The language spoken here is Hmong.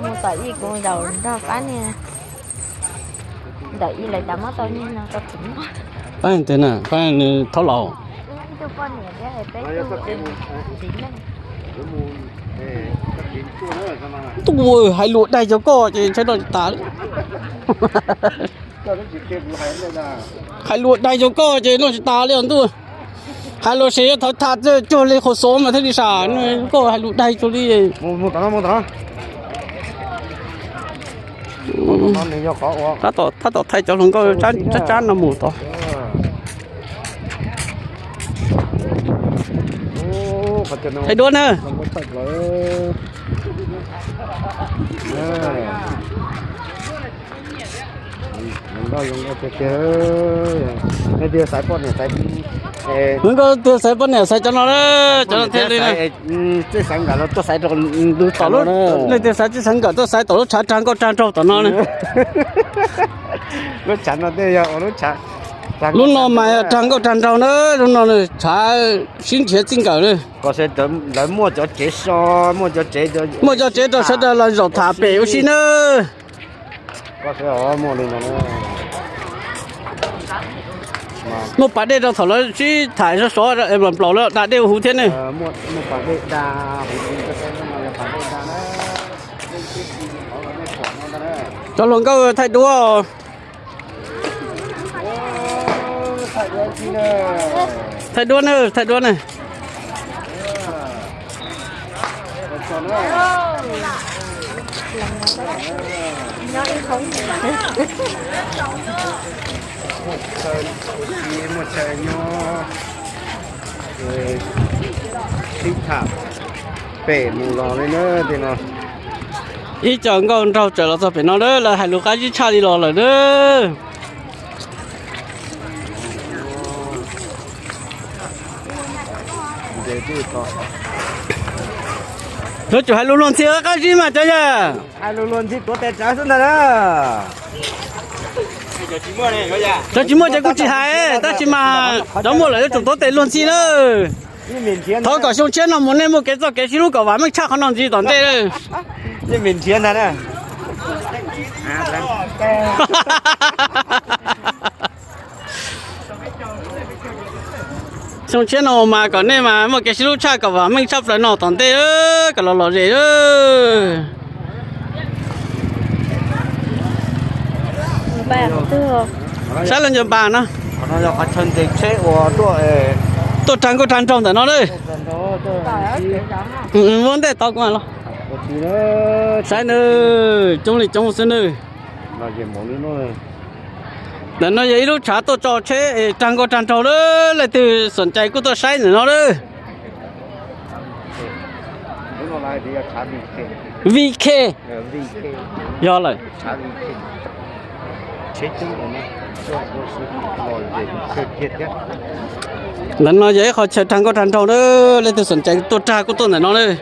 Mus tom ib kuv zaum nrog pab niag ntawm ib lawv cas muab tau niag no rau kuv. Pab ntawd na, pab nws thaub laus. Tus hais lus daig rau koj ces ntshai no tsis tas. Hais lus daig rau koj ces no tsis tas li os ntuj. Hais lus se yuav thov tha cuag li qhua xov mas thiaj li sam, koj hais lus daig cuag li. Tab tom thaij cov hluas nkauj tsab tsab no mus tod. Thaij duab na. Hluas nkauj tiag xaiv poj niam xaiv cov no, cov no thiaj li. Txawj xaiv nkawm los tuaj xaiv rau lub tom lub, nej tias xaiv txawj xaiv nkawm tuaj xaiv tom lub tshav rag nkauj rag nraug tom no na. Lub tshav no tej yog lub tshav, lub no mas yog rag nkauj rag nraug na, lub no tshav sib nrhiav txij nkawm na. Lawv muaj cov tsev so, muaj cov tsev, muaj cov tsev rau sawv daws los zaum tham pem ua si na. Muaj pas dej rau thaum lawv sib tham sov sov es nplaum nplaum lawv da dej ua huv thiab ne. Cov hluas nkauj thaij duab. Thaij duab na, thaij duab na. Muaj chaw nyob, sib tham pem mus los li na tej no. Ib co nkauj nraug txawm los txog pem no lawm, lawv hais lus qab zib tshaj li los lawm na. Yuav tsum hais lus luag ntxhi qab zib mas cov yawg. Hais lus luag ntxhi tuav tes tsawv xwb ntag na. Cov tsis muaj ces kuj tsis hais, tab sis mas cov muaj lawm yuav tsum tuav tes luag ntxhi na. Thov kom xyoo tshiab no mus nej muaj kev txoj kev sib hlub kom vam meej tshaj qhov no ntxiv tom ntej. Xyoo tshiab no mas kom nej mas muaj kev sib hlub tshaj kom vam meej tshaj plaws no tom ntej, kom los lom zem. Saib los nco npas no. Tuaj rag nkauj rag nraug ntawm no lawm. Muab ntej tod kuv los. Saib nawb, coob li coob xwb nawb. Ntawm no yog ib lub tshav tuaj tso tsheb rag nkauj rag nraug lawm, leej twg xom cai kuj tuaj saib ntawm no lawm. V K. Yog lawm. Ntawm no yog ib qho chaw rag nkauj rag nraug lawm, leej twg xom cai tuaj rag kuj tuaj ntawm no lawm.